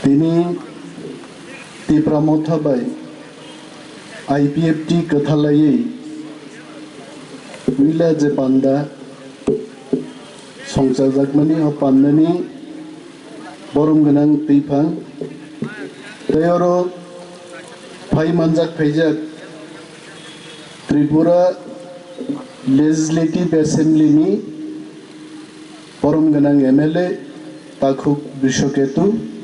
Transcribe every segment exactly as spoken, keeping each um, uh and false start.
Tini Tipra Motha bai I P F T kwthalaiwi puila je panda songchajakmani, o pandani borom gwnang twiphang tei oro phai manjak phaijak Tripura Legislative Assembly ni borom gwnang M L A Takhuk Brishoketu.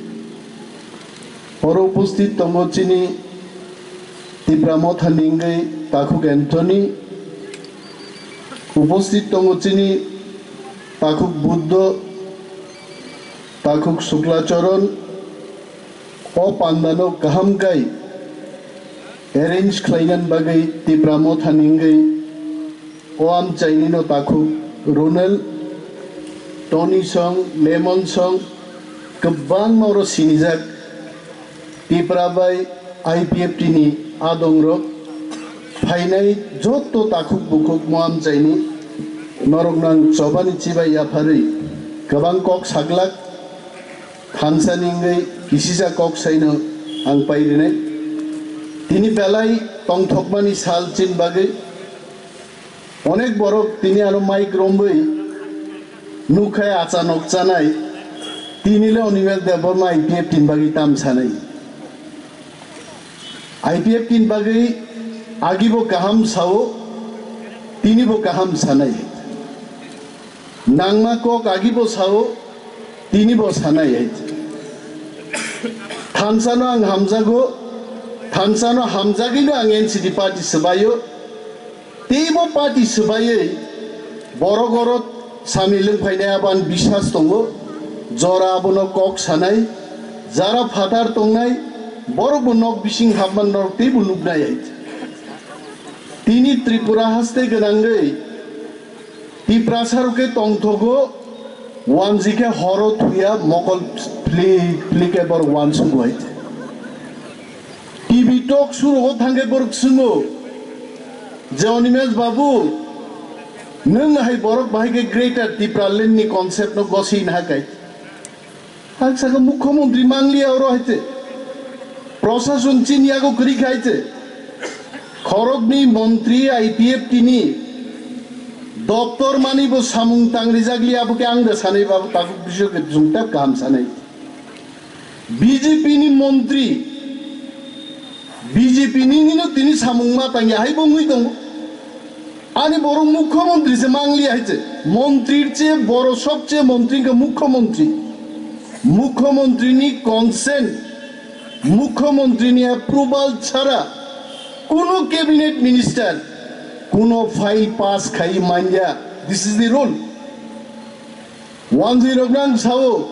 Oro upasthit tongo chini Tipra Motha ni wngwi Takhuk Anthony, upasthit tongo chini Takhuk Buddho, Takhuk Sukla Charan, o pandano kaham kai arrange khlainani bagwi Tipra Motha ni wngwi o amchaini no Takhuk Ronel, Tony song, Lemon song, kwbangma oro sinijak Tipra bai I P F T ni adongrok phainai jotto takhuk bukhuk mo amchaini norokno ang chobani chibai yapharwi kwbang kok saglak thansa ni wngwi kisisa kok saino ang pairinai. Tini belai tongthokmani sal chin bagwi onek borok tini ano mic romwi nukhai achanok chanai, tini le Animesh Debbarma I P F T ni bagwi tam sanai. I P F T ni bagwi agibo kaham sao, tinibo kaham sanai. Nangma kok agibo sao, tinibo sanai. Thansano ang hamjago, thansano hamjagwino ang N C D party swbaio. Teibo party swbaiwi borok oro samni lwngphainai abo ani biswas tongo. Jora abono kok sanai, jara phatar tongnai, borokbo nok bising hapman norok teibo nuknai hai. Tini Tripura haste gwnangwi Tiprasa rok khe tongthogo, wanji khe horo thuya mokol phlik phlik khe borok wansugo hai. T V talk show rogo thangkhe borok swngo je, "Animesh babu, nwng hai borok bahai khe Greater Tipraland ni concept no gosina hai kai?" Ang saka, "Mukhyamantri mangliya oro hai te. Prosason chini yago kwrwi khai te. Khoroknwi montri I P F T ni doptor mani bo samung tangrijak liya, abo khe ang da sanai babu, takhuk bisio khe jungta kaham sanai." B J P ni montri, B J P ni hino tini samung ma tangya hai bo wngwi tongo. Ani borok mukhyamantri se mangliya hai se. Montrir che boro sobche montri wngkha mukhyamantri. Mukhyamantri ni consent, mukhyamantri ni approval chara kuno cabinet minister kuno file pass khai manya. This is the rule. Wanjwi rok nang sao,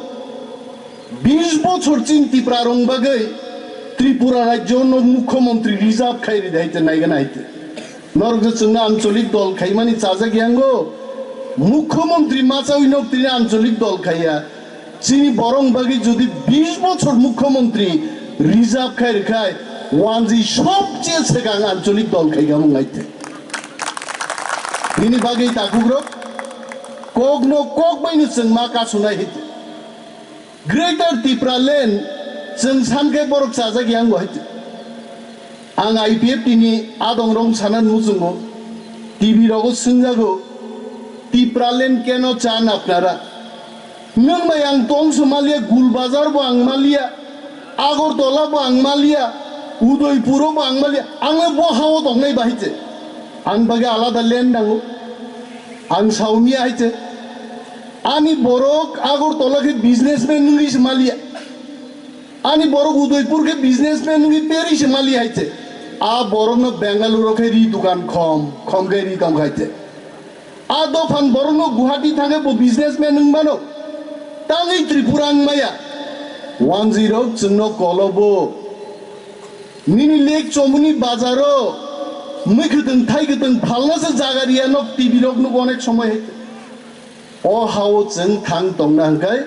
bis bochor chini Tipra rong bagwi Tripura rajyo no mukhyamantri reserve khai ri dai te naiga nai te. Norok je chwngno ancholik dol khaimani chajak yango, mukhyamantri machawi nok tini ancholik dol khaiya. Chini borong bagwi jodi bis bochor mukhyamantri reserve khai rwkhai, wanjwi sobche swkang ancholik dol khaiga mung ai te. Bini bagwi takhuk rok Kokno kok baino chwng ma kasunai hai. Greater Tipraland chwng sankhe borok chajak yango hai. Ang I P F T ni adong rong sanan muchungo, T V rogo swngjago, "Tipraland keno chan apnara?" Nwng bai ang tong se maliya, Gul Bazar bo ang maliya, Agartala bo ang maliya, Udaipur bo ang maliya, ang le bo hao tongnai bahai se. Ang bagwi alada land nango. Ang saumia hai se. Ani borok Agartala khe businessman wngwi se maliya. Ani borok Udaipur khe businessman wngwi peri se maliya hai se. A borokno Bengaluru khe ri dukan khom, khom khe ri tong hai se. A dophan borokno Guwahati thangwi bo businessman wng mano. Tangwi Tripura wng maya. Wanjwi rok chwngno kolobo. Nini lek chomuni bazaro mui kwtwng thai kwtwng phalna se jaga riya nok T V rok nuk onek somoi hai. O hao chwng thang tongna hwnkhe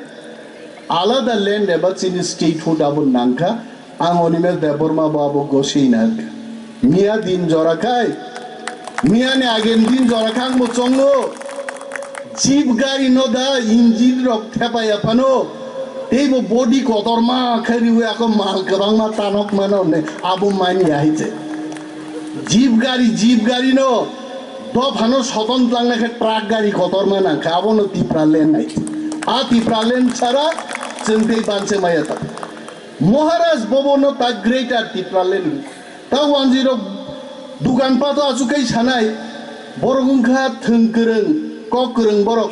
alada land eba chini statehood abo nangkha. Ang Animesh Debbarma bo abo gosina hwnkha. Miya din jora khai, miya ni agen din jora khai ang bo chongo. Jeep gari no da engine rok thepa ya phano. Teibo body kotorma khe riwi ako mal kwbangma tanok mano ne abo manya hai se. Jeep gari, jeep gari no dophano soton tlangna khe truck gari kotorma nang khe abono Tipraland hai se. A Tipraland sara chwng tei banse maya ta. Maharaj bobo no ta greater Tipraland. Ta wanjwi rok dukan pato achukai sanai, borok wngkha thwng kwrwng, kok kwrwng borok.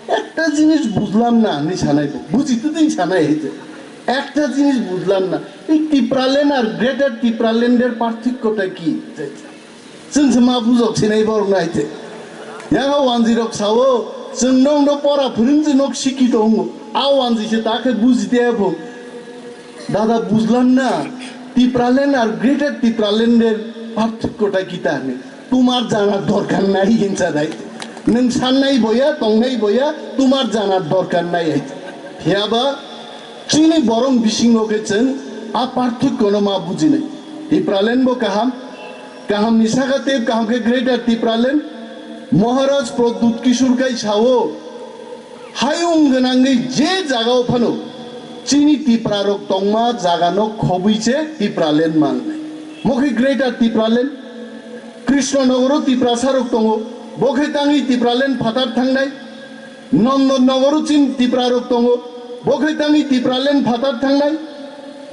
Ekta jinis bujlam na hinwi sanai bo, buji twi sanai hai se. Ekta jinis bujlam na, ei Tipraland ar greater Tipraland er parthokyo ta ki? Chwng se ma bujok sinai borok nai te. Yang o wanjwi rok sao, chwng nong no pora phwrwng je nok sikito wngo. A wanjwi se ta khe buji te bo. Dada bujlam na, Tipraland ar greater Tipraland er parthokyo ta kita hinwi. Tumar jana dorkar nai hinsa dai. Nwng sannai boya, tongnai boya, tumar jana dorkar nai hai. Phiyaba chini borong bisingo khe chwng a parthokyo no ma bujinai. Tipraland bo kaham, kaham ni saka tei kaham khe greater Tipraland. Maharaj Pradyut Kishore kai sao, hayung gwnangwi je jagao phano chini Tipra rok tongma jagano khobwi se Tipraland mangnai. Mo khe greater Tipraland. Krishnanogoro Tiprasa rok tongo, bo khe tangwi Tipraland phatar thangnai. Nondonogoro chini Tipra rok tongo, bo khe tangwi Tipraland phatar thangnai.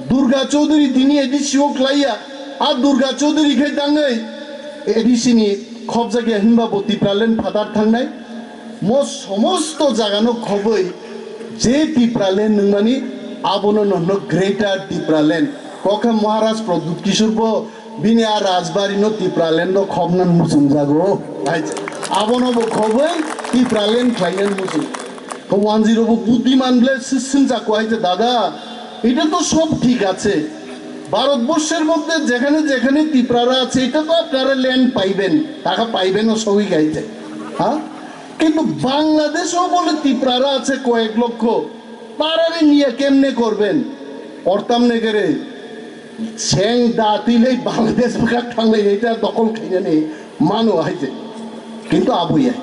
Durga Chaudhary tini A D C o khlaiya, a Durga Chaudhary khe tangwi A D C ni khobjakya hinba bo Tipraland phatar thangnai. Mo somosto jagano khobwi je Tipraland nwngmani abono nohno greater Tipraland. Kokha Maharaj Pradyut Kishore bo bini a Rajbari no Tipraland no khobna muchung jago. Hai, abono bo khobwi Tipraland khlaina muchung. Ko wanjwi rok bo buddiman ble sising jako hai je, "Dada, এটা তো সব ঠিক আছে, ভারতবর্ষের মধ্যে যেখানে যেখানে তিপ্রারা আছে, এটা তো আপনারা ল্যান্ড পাইবেন, টাকা পাইবেন ও সবই গাইতে, হ্যাঁ, কিন্তু বাংলাদেশেও বলে তিপ্রারা আছে কয়েক লক্ষ, তারারে নিয়ে কেমনে করবেন?" অর্তাম নেগেরে সেং দা তুইলে বাংলাদেশ বাগা থাংলে এটা দখল খাইনানি মানো হাইতে, কিন্তু আবুয়া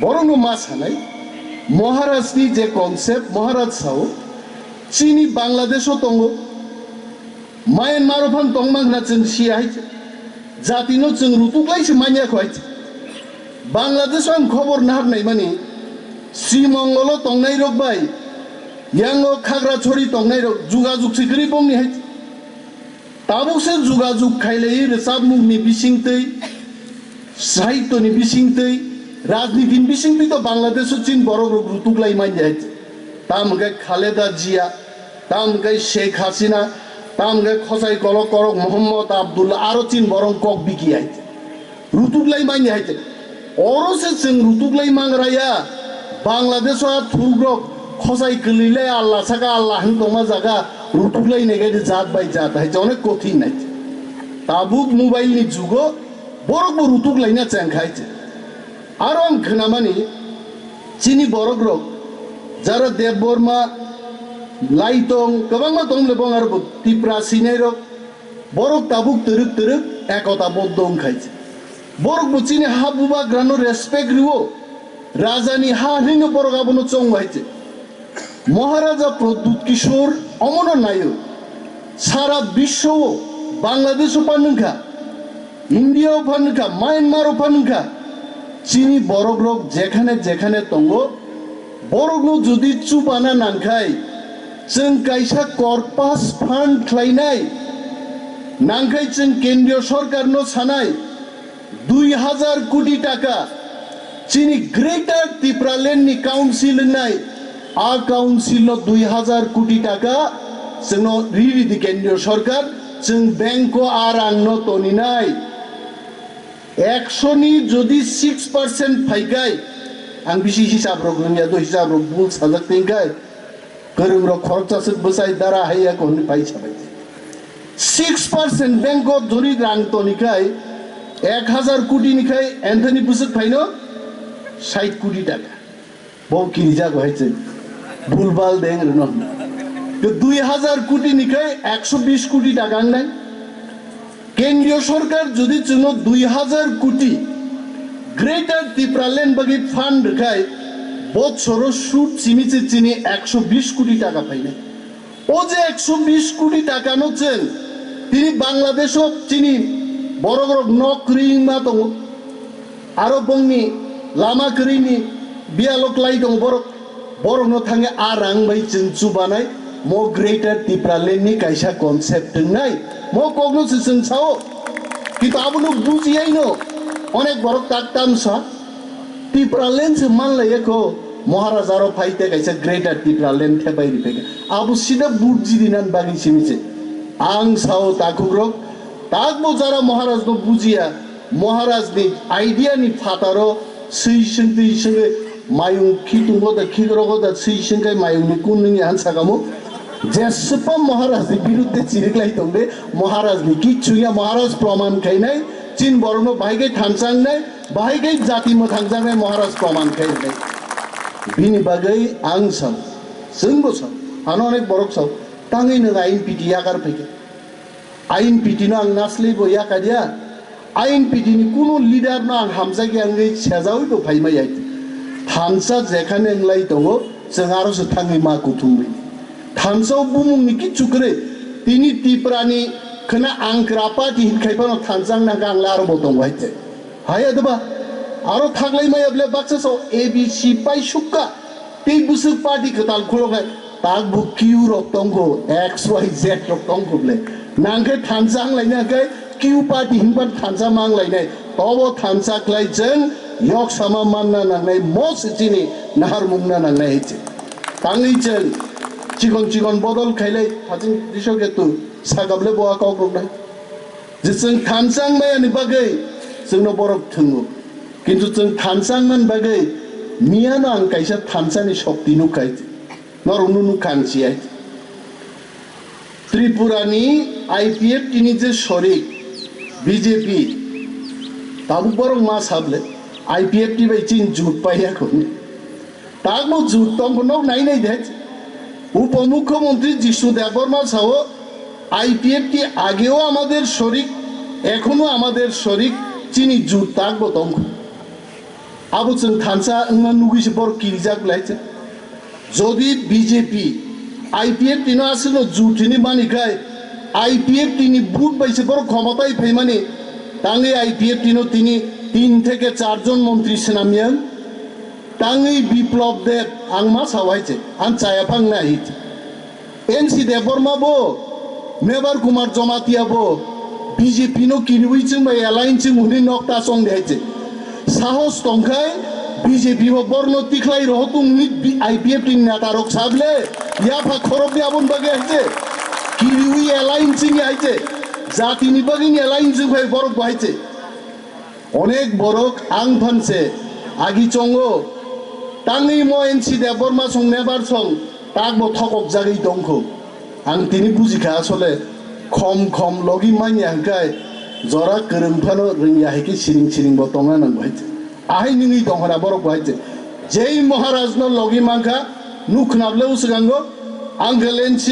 বরং মা সানাই মহারাজনি যে কনসেপ্ট, মহারাজ সাও চিনি বাংলাদেশও তঙ্গো, মায়ানমারও ফান তংমাংনা চং সিয়া হাইতে, জাতিনো চং রুতুকলাই সে মানিয়া খো হাইতে। Bangladesh ang khobor nahar naimani, Sri Mongolo tongnai rok bai, yango Khagrachari tongnai rok jugajug se kwrwi bongni hai. Tabuk se jugajug khailai rwchapmung ni bisingtwi, sahityo ni bisingtwi, rajniti ni bisingtwi to Bangladesh o chin borok rok rutuk lai manya hai. Tam hwnkhe Khaleda Jia, tam hwnkhe Sheikh Hasina, tam hwnkhe Khosai Kolok Korok Mohammad Abdullah, aro chin borok kok biki hai. Rutuk lai manya hai. Oro se chwng rutuk lai mangraya. Bangladesh o a thuruk rok khosai kwlwi lai Allah saka Allah hwn tongma jaga rutuk lai nai gai jat bai jat hai, onek kothin hai. Tabuk mobile ni jugo borok bo rutuk laina chang khai. Aro ang khnamani, chini borok rok, jara Debbarma, Laitong, kwbangma tong le bong aro bo Tipra sinai rok, borok tabuk twrwk twrwk ekota boddo wng khai. Borok bo chini ha bubagrano respect rwo, rajani ha hinwi no borok abono chong hai. Maharaja Pradyut Kishore omono naio. Sara biswo o Bangladesh o phan wngkha, India o phan wngkha, Myanmar o phan wngkha. Chini borok rok jekhane jekhane tongo, borok no jodi chubana nangkhai, chwng kaisa corpus fund khlainai, nangkhai chwng kendriyo sorkar no sanai, dui hajar koti taka chini Greater Tipraland ni Council wngnai, a Council no dui hajar koti taka chwngno riri di kendriyo sorkar, chwng bank o a rang no toninai. Ekso ni jodi six percent phaikai, ang bisi hisab rok wngya do, hisab rok bul sajak tingkai. Kwrwng rok khoroksa swk bwsai dara haiya ko hwnwi paisa bai. Six percent bank o jori rang toni khai ek hazar koti ni khai Anthony bwswk phaino sait koti taka. Bo kirijago hai se bulbal deng rwno. Ke dui hazar koti ni khai ekso bis koti taka wngnai. Kendriyo sorkar jodi chwngno dui hazar koti Greater Tipraland bagwi fund rwkhai, Bochoro sud simi se chini ekso bish koti taka phainai. O je ekso bish koti taka no chwng tini Bangladesh o chini borok rok nok kwrwi wngma tongo. Aro bongni lama kwrwini biyalo klai tongo borok. Borokno thangwi a rang bai chwng chubanai mo Greater Tipraland ni kaisa concept wngnai. Mo kokno se chwng sao. Kintu abono bujiyaino onek borok tak tamsa Tipraland se manlaiya ko Maharaj aro phaite kaisa Greater Tipraland thepai ripaikha. Abo sida bujidinan bagwi simi se. Ang sao takhukrok takbo jara Maharajno bujiya. Maharajni idea ni phataro swi swngtwi swngwi mayung khitungo da khikrogo da swi swngkai mayungni kun nungya han sakamo. Jeswpam Maharajni birudde chiriklai tongde Maharajni kichu ya Maharaj proman khainai chin borokno bahai kai thansangnai bahai kai jati mwthangjaknai Maharaj proman khainai. Bini bagwi ang sao, chwngbo sao, ano onek borok sao, tangwi nwng ain piti yakar phaikha. Ain piti no ang naslei bo yakadia. Ain piti ni kunu leader no ang hamjakya wngwi sejawi bo phaima yai. Thansa jekhane wnglai tongo, chwng aro se thangwi ma kuthumwi. Thansa o bumung ni kichu kwrwi. Tini Tipra ni khna ang kra party hin khai phano thansa wngna kha ang le aro bo tongo hai te. Hai adaba aro thaklai maya bole baksa so A B C pai sukka. Tei bwswk party kwtal khuloknai, takbo Q rok tongkho, X Y Z rok tongkho ble. Nangkhe thansa wnglaina khe Q party hinba thansa ma wnglainai. Tobo thansa khlai chwng yoksama manna nangnai, mo se chini naharmungna nangnai hai chwng. Tangwi chwng chikon chikon bodol khailai, haching diso khe tu sakable bo a kok roknai. Je chwng thansa wngmaya ni bagwi chwngno borok thwngo. Kintu chwng thansa wngmani bagwi miyano ang kaisa thansa ni shokti nukha hai. Norokno nukha ang si hai. Tripura ni I P F T ni je sorik B J P tabuk borok ma sable I P F T bai chini jut paiya kho. Takbo jut tongkho nok nai nai de. উপমুখ্যমন্ত্রী জিষ্ণু Debbarma sao, IPFT আগেও আমাদের শরিক, এখনো আমাদের শরিক, chini jut takbo tongkho. Abo chwng thansa wngma nugwi se borok kirijak belai se. Jodi B J P I P F T no aswkno jut hini mani khai, I P F T ni vote bai se borok khomotai phaimani, tangwi I P F T no tini tin theke char jon montri swnam yang. Tangwi Biplab Deb ang ma sao hai se, ang chaya phang nai. N C Debbarma bo, Mebar Kumar Jamatia bo, B J P no kiriwi chwng bai alliance chwng hwnwi nok ta chong de hai se. Sahos tong khai B J P bo borno tikhlai rohok tong hwnwi B-, I P F T ni neta rok sable, yapha khorok ni abon bagwi hai se. Kiriwi alliance chwng hai se. Jati ni bagwi ni alliance chwng khai borok bo hai se. Onek borok ang phan se agi chongo, tangwi mo N C Debbarma song Mebar song takbo thokok jagwi tongkho. Ang tini bujikha asole khom khom logi manya hwnkhe jora kwrwng phano rwngya hai khe siring siring bo tongna nango hai se. Ahai nungwi tongkhana borok bo hai se. Jei Maharaj no logi mankha, nuk khna bwle uswkango, Uncle N C,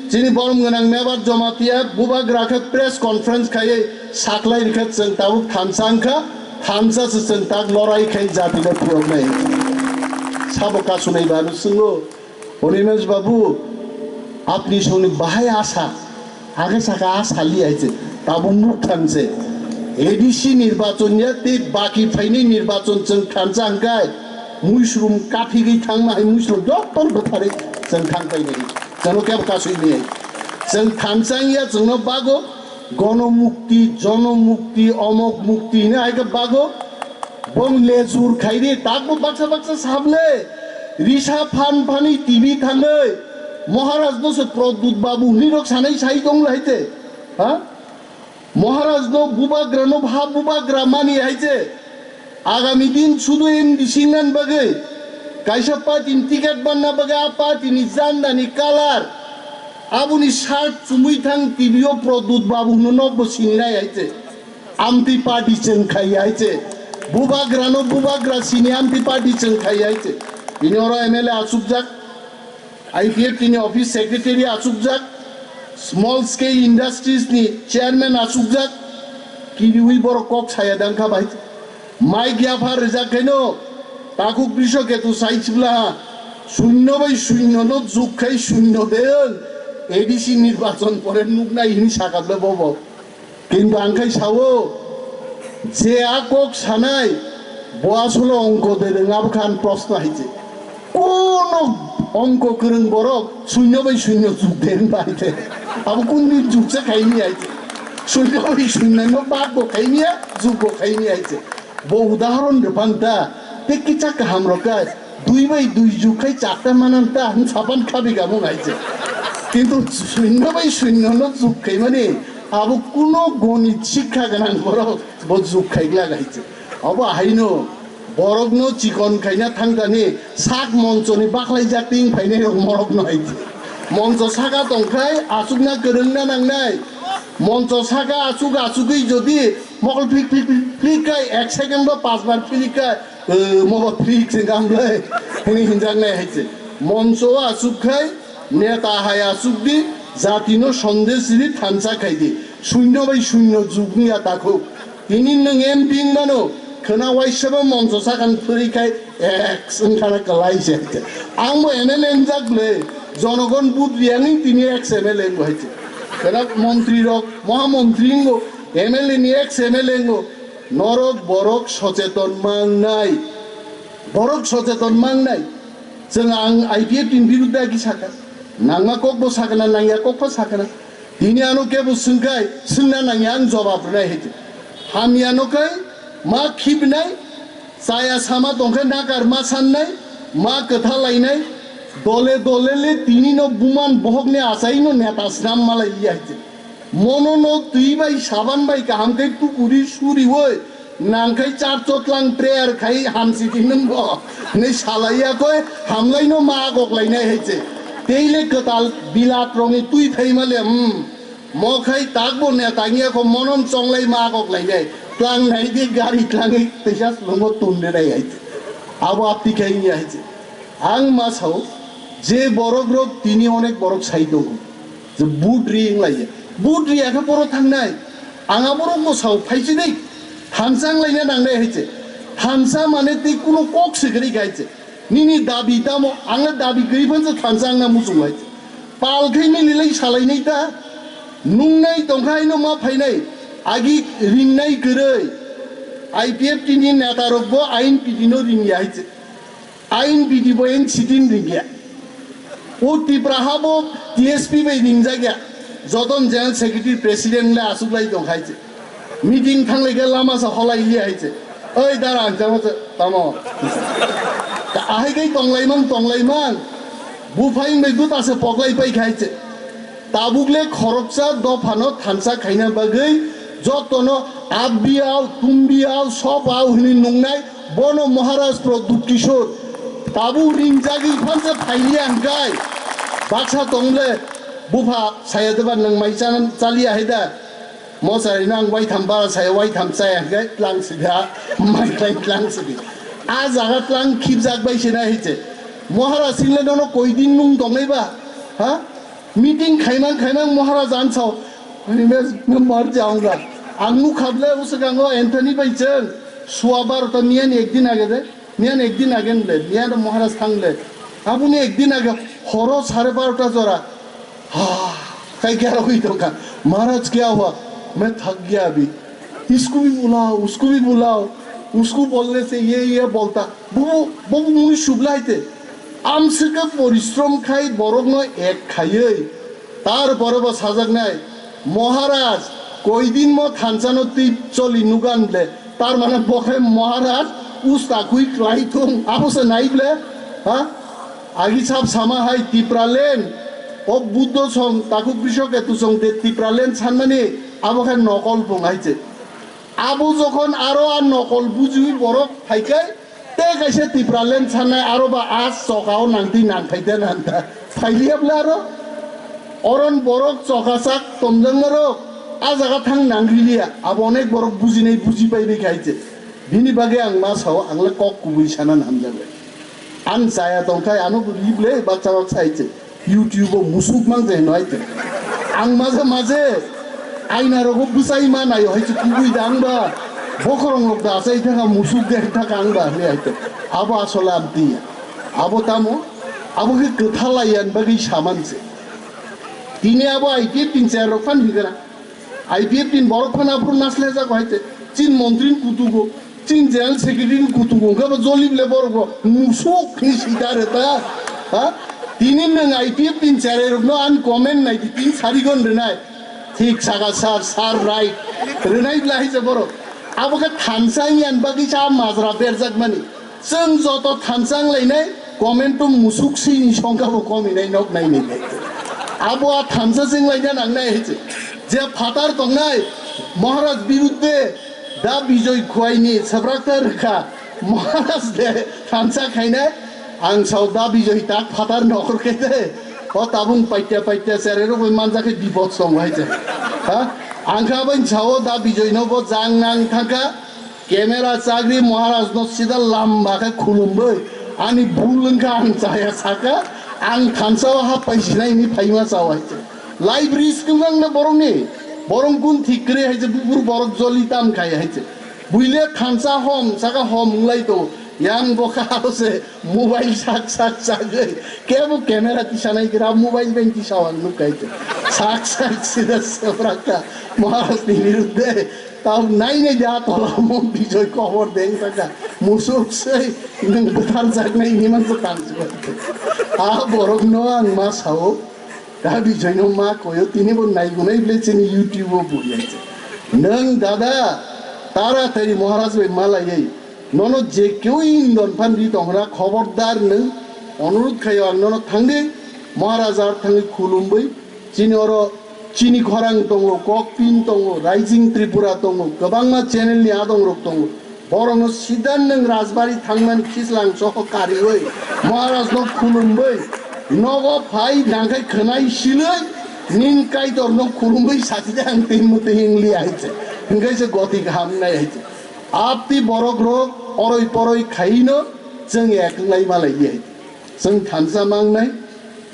chini borom gwnang Mebar Jamatia, bubagra khe press conference khaiwi saklai rikha, chwng tabuk thansa wngkha, thansa se chwng tak lorai khai jati no phiyoknai. Sabo kasunai banu swngo, Animesh babu, apni songni bahai asa, age saka asa li hai se, tabuk nuk thang se. A D C nirbachon ya tei baki phainai nirbachon chwng thansa hwnkhe, muisrum kaphigwi thangma hai muisrum jotto bwtharwi chwng thang painai. Chwngno kebo kasui nai. Chwng thansa wngya chwngno bago gono mukti, jono mukti, omok mukti hwnwi hai khe bago. Bong lejur khairi takbo baksa baksa sable. Risa phan phani T V thangwi Maharaj no se Pradyut Babu hwnwi rok sanai sai tong lai te. Ha? Maharaj no bubagra no bha bubagra mani hai se. Agami din sudu M D C nan bagwi kaisa party ni ticket banna bagwi a party ni janda ni colour aboni shirt chumui thang T V o Pradyut Babu hwnwi nokbo sini nai hai se. Amtwi party chwng khai hai se. Bubagra no bubagra sini amtwi party chwng khai hai se. Bini oro M L A achukjak. I P F T ni office secretary achukjak, small scale industries ni chairman achukjak, kiriwi borok kok saya dangkha bai. Mike yapha rijak khaino, Takhuk Brishoketu saisibla, shunyo bai shunyo no jug khai shunyo de, A D C nirbachon pore nuknai hini sakable bobo. Kintu ang khai sao, je a kok sanai, bo asole ongko de rwng abo khan proshno hai se. Kono ongko kwrwng borok shunyo bai shunyo jug de wng bai de. Abo kun din jug se khaini hai se. Shunyo bai shunyo no bak bo khaini ya, jug bo khaini hai se. Bo udahoron rwphang ta, tei kisa kaham rok kha, dui bai dui jug khai charta manan ta, hwn sapan khabi gamung hai se. Kintu shunyo bai shunyo no jug khaimani, abo kuno gonit sikha gwnang borok bo jug khai glak hai se. Obo haino borokno chikon khaina thangtani sak monchoni bakhlaijak ting phainai rok morokno hai se. Moncho saka tongkhai achukna kwrwngna nangnai. Moncho saka achuk achugwi jodi mokol phlik phlik phlik phlik khai ek second bo pas bar phlik khai, eh, mobo phlik se gamlai hini hinjaknai hai se. Moncho o achuk khai neta hai achuk di, jatino sondesh ri thansa khai di. Shunyo bai shunyo jug wngya takhuk. Tini nwng M P wng mano, khwna waisaba moncho sakani phwrwi khai X wngkhana kwlai se. Ang bo M L A wngjak le, jonogon vote riyangwi tini ex M L A wngo hai se. Khwna montri rok, mohamontri wngo, M L A ni ex M L A wngo. Norok borok socheton mangnai. Borok socheton mangnai. Chwng ang I P F T ni birudde agi sakha. Nangma kok bo sakha na, nangya kok pha sakha na. Tini ano kebo swngkhai, swngna nangya ang jobab rwnai hai. Hamya no khai ma khibnai, chaya sama tongkhe nakar ma sannai, ma kwtha lainai, dole dole le tini no buman bohok ni achai no neta snam malai ya hai. Mono no twi bai saban bai kaham khe tukuri suri oi, nang khai char chotlang prayer khai hamsi di nwng bo. Nei salai ya koi hamlai no ma agok lainai hai se. Tei le kwtal bilat rong ni twi phai ma le, hmm. Mo khai tak bo neta wngya kho, monom chonglai ma kok lai nai. Tlang nai di gari tlang i teisa slongo tun de nai hai. Abo apti khai wngya hai se. Ang ma sao, je borok rok tini onek borok sai tongo. Je vote ri wng lai ya. Vote ri ya khe boro thang nai. Ang abo rok bo sao, phai si dei. Thansa wng lai na nang nai hai se. Thansa mane tei kuno kok se kwrwi khai se. Nini dabi tamo, ang le dabi kwrwi phan se thansa wngna muchung lai. Pal khe nini lai salai nai ta. Nung nai tong kha haino ma phai nai. Agi ring nai kwrwi. I P F T ni neta rok bo ain pidi no ring ya hai se. Ain pidi bo en sitin ring ya. O Tipra ha bo T S P bai ring jak ya. Joton General Secretary President le asuk lai tong hai se. Meeting thanglai khe lama sa holai li hai se. Oi dara ang chama se tamo. Ta ahai kai tonglai mang tonglai mang. Buphai bai buta se poklai pai khai se. Tabuk le khoroksa dophano thansa khaina bagwi jotono abbiao, tumbiao, sopao hwnwi nungnai bono Maharaj Pradyut Kishore. Tabuk ringjagwi phanse phailiya hwnkhe baksa tongle bupha saya deba nwng mai chan-, chaliya hai da. Mosari nang waitham bara saya waitham chaya hwnkhe tlang sida, mai tlang tlang sidi. A jaga tlang khibjak bai sina hiche. Maharaj single nono koi din nung tongnai ba? Ha? Meeting khaimang khaimang Maharaj ansao. Ani mes mar jaunga. Ang nukha ble uswkango Anthony bai chwng. Sua barota miyan ekdin age de. Miyan ekdin age nle. Miyan Maharaj thang le. Aboni ekdin age horo sare barota jora. Ha, kai kya roi to ka. Maharaj kya hua? Main thak gaya abhi. Isko bhi bulao, usko bhi bulao. Usko bolne se ye, ye bolta. Bobo, bobo muni sublai te. Amswkhe porishrom khai borokno ek khaiwi, tar pore bo sajaknai, "Maharaj, koidin mo thansano twi choli nugan ble?" Tar mane bo khe Maharaj usta khui klai thung, abo se nai ble, ha? Agi sab sama hai Tipraland, o Buddho song, takhuk Brishoketu song de Tipraland sanmani, abo khe nokol bung hai se. Abo jokhon aro a nokol bujiwi borok phaikai, te kaisa Tipraland sanai aro ba a chokao nangtwi nangphai de nanta. Phailiya bwle aro. Oron borok choka sak tomjakmarok a jaga thang nangriliya. Abo onek borok bujinai buji paibai khai se. Bini bagwi ang ma sao, ang le kok kubui sana hamjakle. Ang chaya tongkhai ano bo rible baksa baksa hai se. YouTube o musuk mang je no aite. Ang maje maje aina rogo bwsai ma nayo hai se kubui da ang ba. Bokhorong rok da achai thaka, musuk de thaka ang ba hwnwi hai to. Abo asole amtwi ya. Abo tamo? Abo khe kwtha lai yan bagwi saman se. Tini abo I P F tin chair rok phan hingkara. I P F tin borok phan aphuru naslejak hai te. Chin montri ni kutugo, chin general secretary ni kutugo, hwnkhe bo jolib le borok bo musuk ni sida re ta. Ha? Tini nwng I P F tin chair rok no an comment nai di, tin sari gon rwnai. Thik saka sir, sir right. Rwnai bla hai se borok. Abo khe thansa wngya ni bagwi sa majra berjak mani. Chwng joto thansa wnglainai, comment o musuk sini songkha bo kominai nok nainai le. Abo a thansa se wnglaina nangnai hai se. Je phatar tongnai, Maharaj birudde, da Bijoy Khuaini, Sabrakta Rwkha, Maharaj de thansa khainai, ang sao da Bijoy tak phatar nokhor khe de, o tabung paitya paitya chererok bai manjakhe bipod song hai se. Ha? Ang kha bai sao da Bijoy no bo jang nang thangkha, Camera chagri Maharaj no sida lamba khe khulumbai, ani bul wngkha ang chaya saka, ang thansa o happai sinai ni phaima chawai. Life risk wng na borok ni, borok gun thik kwrwi hai se bubur borok joli tam khai hai se. Buile thansa hom saka hom wng lai to, yang bo kha aro se mobile sak sak sagwi, kebo camera tisanai gra mobile bai tisao ang nuk kai se. Sak sak sida Sabrakta Maharaj ni birudde. Tamo nainai da tola mo Bijoy kobor deng saka. Musuk sei nwng bwtharjaknai hinwi mansa tang se. A borok no ang ma sao. Da Bijoy no ma koyo tini bo naigunai ble chini YouTube o buriya. Nwng dada taratari Maharaj bai malaiwi. Nono je keu indon phan di tongra khobordar nwng onurudh khayo ang nono thangdi Maharaj ar thangwi khulumwi. Chini oro chini khorang tongo, Kokpin tongo, Rising Tripura tongo, kwbangma channel ni adong rok tongo. Borokno sidan nwng Rajbari thangmani khislang soho kariwi, Maharaj no khulumwi, nogo phai nangkhai khwnai silwi, nin Kaitor no khulumwi sakide ang tei mwtwi wng li hai se. Hingkai se goti kaham nai hai se. Apti borok rok oroi poroi khaino chwng ek wnglai malai di hai. Chwng thansa mangnai,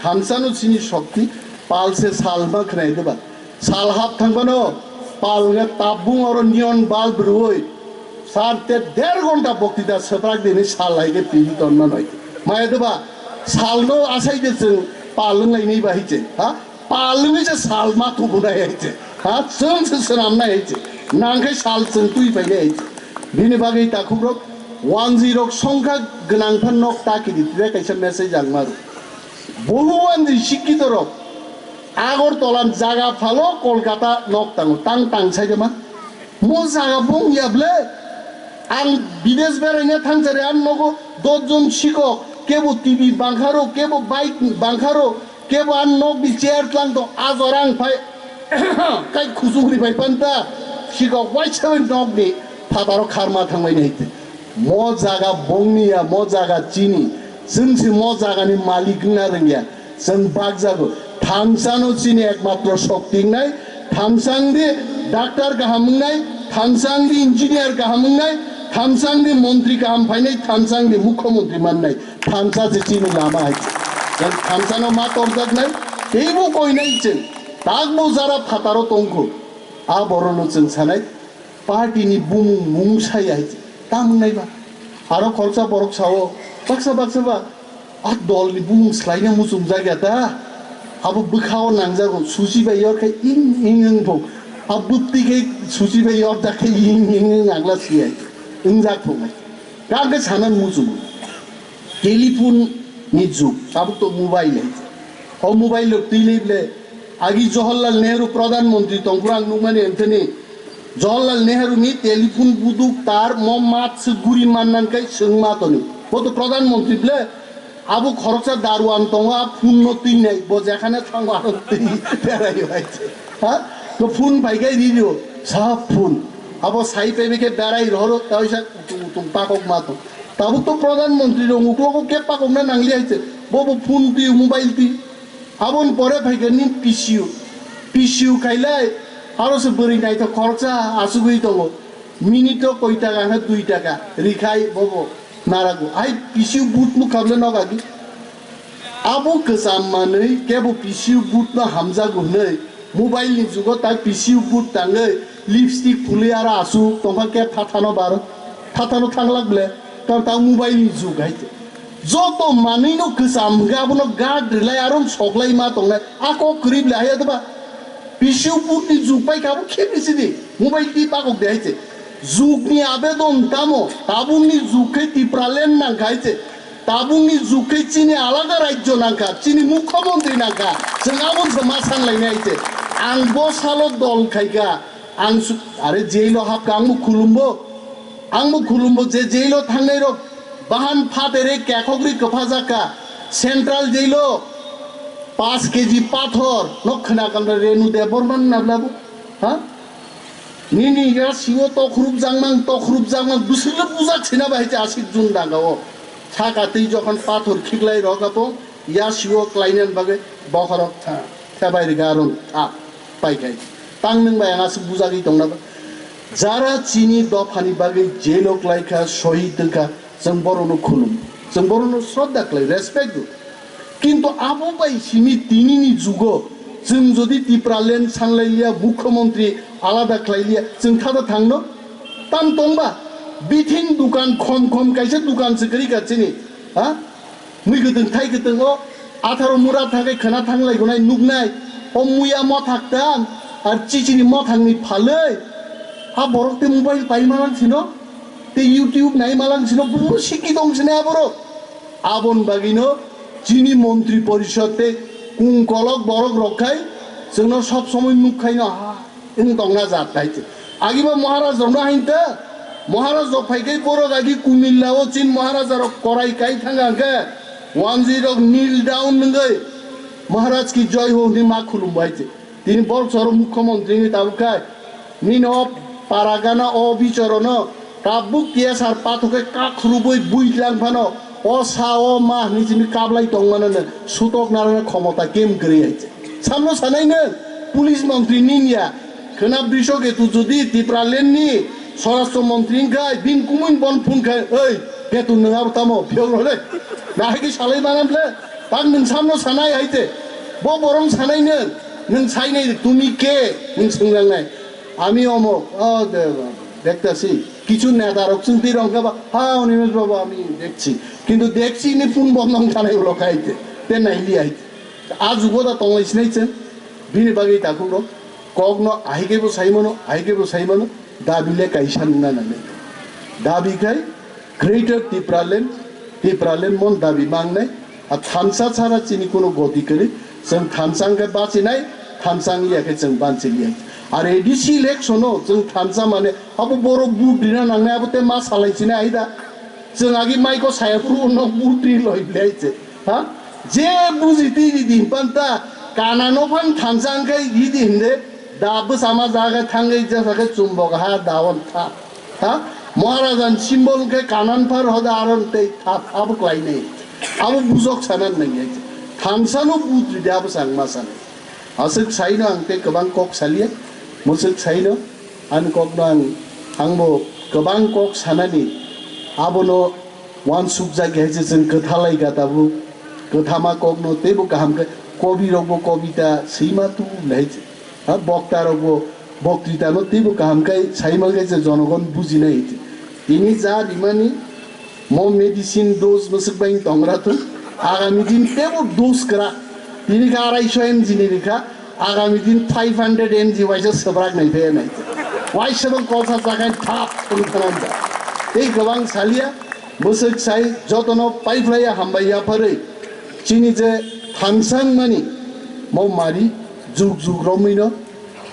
thansa no chini shokti, pal se sal ma khnai diba. Sal hap thang bano, pal wngkha tabung oro neon bulb rwui, sar te der ghonta boktita swprak dini sal hai khe tini ton ma noi. Maya diba, sal no asai de chwng pal wnglai nai ba hiche, ha? Pal wngwi se sal ma thubunai hai se. Ha, chwng se swnamnai hai se. Nang khe sal chwng twi phainai hai se. Bini bagwi takhukrok wanjwi rok songkha gwnang phan nok ta kiri tide kaisa message ang maru. Bohu wanjwi sikkito rok Agartala jaga phalo Kolkata nok tango tang tang sai de ma. Mo jaga bong ya ble. Ang bidesh beraina thangchari ang nogo dos jon sikok, kebo T V bangkharo, kebo bike bangkharo, kebo ang nokni chair tlang tong, ajor ang phai kai khusuk ri phai panta, sikok waisa nokni phataro kharma thangbai nai te. Mo jaga bongni ya, mo jaga chini, chwng se mo jagani malik wngna rwngya. Chwng bakjago. Thansa no chini ekmatro shokti wngnai. Thansa wngdi doctor kaham wngnai. Thansa wngdi engineer kaham wngnai. Thansa wngdi montri kaham phainai. Thansa wngdi mukhyamantri mannai. Thansa se chini lama hai. Chwng thansa no ma torjaknai. Teibo koinai chwng. Takbo jara phataro tongkho. A borok no chwng sanai. Party ni bumung mung saya hai. Tamo nai ba. Aro khoroksa borok sao. Baksa baksa ba. A dol ni bumung swlaina muchung jak ya ta. Abo bwkhao nangjago, susi bai yor khe ing ing ing bo. A bwtwi khe susi bai yor jak khe ing ing ing agla siyai. Wngjak bo mai. Kang khe sanan muchung. Telephone ni jug, abo to mobile hai. O mobile rok twi le ble. Agi Jawaharlal Nehru Pradhan Mantri tongphuru ang nukmani Anthony. Jawaharlal Nehru ni telephone buduk tar mo mat se guri mannan kai swng ma toni. Bo to Pradhan Mantri ble. Abo khoroksa daruan tongo, a phone no twi nai, bo jekhane thango aro twi berai bai se. Ha? To phone bai kai ri rio, sa phone. Abo sai pebe khe berai rohoro, ta oisa utung utung pakok ma to. Tabuk to Pradhan Mantri rong uklogo khe pakok na nangli hai se. Bo bo phone twi, mobile twi. Aboni pore phaikha ni P C U. P C U khailai, aro se bwrwi naithok khoroksa achugwi tongo. Minute o koi taka hwnkhe dui taka rikhai bobo narago. Ai P C U booth nukha bwle nok agi. Abo kwcham manwi kebo P C U booth no hamjago hwnwi Mobile ni jugo tai P C U boot tangwi lipstick phulwi aro aswk tongkha khe thathano bar thathano thanglak ble. Karon ta mobile ni jug hai se. Joto manwi no kwcham hwnkhe abono guard rwlai aro soklai ma tongnai a kok kwrwi ble hai ya doba. P C U boot ni jug pai kha abo khebni sidi mobile twi bakok de hai se. Jug ni abedon tamo tabuk ni jug khe Tipraland nang kha hai se. Tabukni jug khe chini alada rajyo nangkha, chini mukhyamantri nangkha, chwng abo se ma sanglai nai se. Ang bo salo dol khaikha, ang su-, are jailo hapkha, ang bo khulumbo, ang bo khulumbo je jailo thangnai rok bahan phatere kekhogri kwphajakha, central jailo paanch K G pathor, nok khna kamra Renu Debbarma na blabo, ha? Nini ya siwo tokhrup jangmang, tokhrup jangmang, bwswkle bujak sina bai se aswk jun danga o. Saka twi jokhon pathor khiklai rok apo, ya siwo klainan bagwi bokhorok tha, thebai rwga arung tha, pai khai. Tang nwng bai ang aswk bujagwi tongna ba. Jara chini dophani bagwi jailo klai kha, sohid wng kha, Chwng borokno khulum, chwng borokno shraddha khlai, respect do. Kintu abo bai simi tinini jugo chwng jodi Tipraland sanlai liya, mukhyamantri alada khlai liya, chwng thada thangno? Tam tongba, bithing dukan khom khom kaisa dukan se kwrwi ka chini, ha? Mui kwtwng thai kwtwng o atharo mura thangkhe khwna thanglai gonai nuknai, o muya mothak tam, ar chichini mothangni phalwi, a borok te mobile pai manang sino? Tei YouTube nai malang sino buru sikki tong sini aborok. Abon bagino chini montri porishod tei kung kolok borok rok khai chwngno sob somoi nuk khaino ha wng tongna jat khai. Agiba Maharaj rokno hain ta Maharaj rok phai khai borok agi kumilla o chin Maharaj rok korai kai thang hwnkhe wanjwi rok kneel down nungwi Maharaj ki joy ho hwnwi ma khulum bai. Tini borok choro mukhyamantri wngwi tabuk khai, nini o paragana o bichorono tabuk T S R pathok khe kakhurubui buitlang phano o sa o ma hwnwi simi kablai tongmano no sutok narwkna khomota kem kwrwi hai se. Samno sanai nwng police montri nini ya khwna Brishoketu jodi Tipraland ni Swarashtra montri wngkhai bini kumui bon phun khai, "Oi, Ketu nwng abo tamo phiyok rw le? Nahai khe salai manam le?" Tak nwng samno sanai hai se. Bo borong sanai nwng. Nwng sainai, "Tumi ke?" nwng swngjaknai. "Ami omok." "O, de-, dektasi." Kichu neta rok chwng twi rong khe ba, "Ha, Animesh babu, ami dekchi." Kintu dekchi ni phun bondong thanai ulo khai te. Te nai li hai te. A jugo da tonglai sinai chwng. Bini bagwi takhuk rok. Kok no ahai khe bo sai mano, ahai khe bo sai mano. Dabi le kaisa wngna nangnai. Dabi khai Greater Tipraland, Tipraland mon dabi mangnai. A thansa chara chini kuno goti kwrwi. Chwng thansa wngkhe bachinai, thansa wngya khe chwng banchi liya. Ar A D C election o chwng thansa mane abo borok vote rina nangnai abo te ma salai sinai aida. Chwng agi maiko saya phuru no vote ri loi blai se. Ha? Je buji twi ridi hinpan ta, kana no phan thansa wngkhai ridi hinde, da bwsama jaga thangwi jesa khe chumbok ha daon tha. Ha? Maharajan symbol wngkhe kanan phar hoda aron tei tha, abo klai nai. Abo bujok sanan nai. Thansa no but ridi abo chang ma sanai. Aswk saino ang tei kwbang kok salia, mwswk saino ani kokno ang, angbo kwbang kok sanani abono uansukjak hai se chwng kwthalai kha tabuk kwthama kokno teibo kaham khe kobi rokbo kobita swima tu hai se ha bokta rokbo boktritano teibo kaham khe saima khe se jonogon bujinai hai se tini ja rimani Mo medicine dose bwswk bai tongra thung. Agami din tebo dose kwrak. Tini kha arai so M G ni rikha. Agami din five hundred M G waisa swbrak nai phe nai. Waisa bang kolsa chakai thap thung thanam da. Tei kwbang salia bwswk sai jotono paiphlaiya hambai yapharwi. Chini je thansang mani mo mari juk juk romwino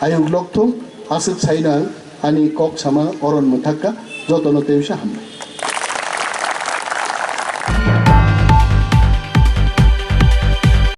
ayuk lok thung aswk sai nang ani kok sama oron mwthakka jotono tei wisa hambai.